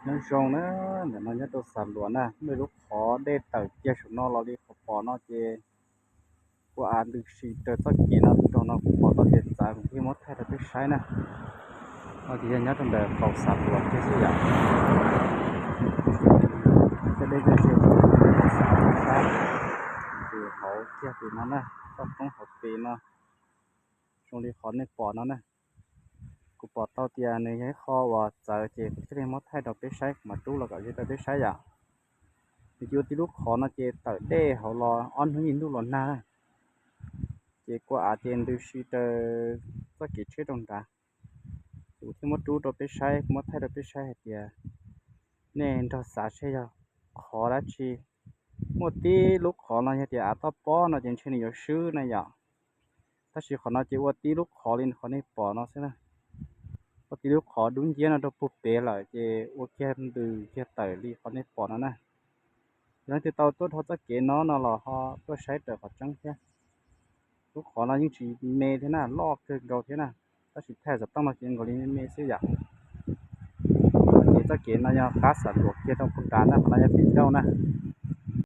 Nyob zoo na, ntawm no nyob rau Xam Luas na, muaj ib lub qhov dej tawm kiag saum no los li qhov pom no ces kua av ntws si raws txoj kev no rau no kuv pom tau tias txawv kuv thiaj muab thaij rau peb saib na. No ces yog nyob rau ntawm qaum Xam Luas kiag xwb yom. Cov dej txawj se rau peb saib, ces hauv kiag pem no na, toj roob hauv pes no zoo li qhov nej pom no na. Kuv pom tau tias nws yog ib qho uas txawv ces kuv thiaj li muab thaij rau peb saib, kuv mam rub los kom ze rau peb saib yom. Nws ces ua tib lub qhov no ces tawm dej hauv los ob hnub ib ntuj los nag, ces kua av ces ntws si raws txoj kev tsheb rau nrad. Ces kuv thiaj muab rub rau peb saib, kuv muab thaij rau peb saib hais tias nej nrog xav seb yog qhov dab tsi. Muaj tib lub qhov no yog tias av toj pob no ces ntshe nws yuav swb na yom. Tab sis qhov no ces ua tib lub qhov li qhov nej pom no xwb na. Ua tib lub qhov dub nciab no rau puag pem lawm ces ua kiag ntws kiag tawm li qhov nej pom no na. Yog leej twg tau tuaj dhau txoj kev no no los ho tuaj saib raws qhov tseeb thiab. Lub qhov no yeej tsis me thiab na, loj kawg nkaus thiab na, tab sis thaij xov tooj no ces nkaus li me me xwb yom. Ces txoj kev no yog qab Xam Luas kiag rau puag nrad na, qhov no yog pem ncauj na.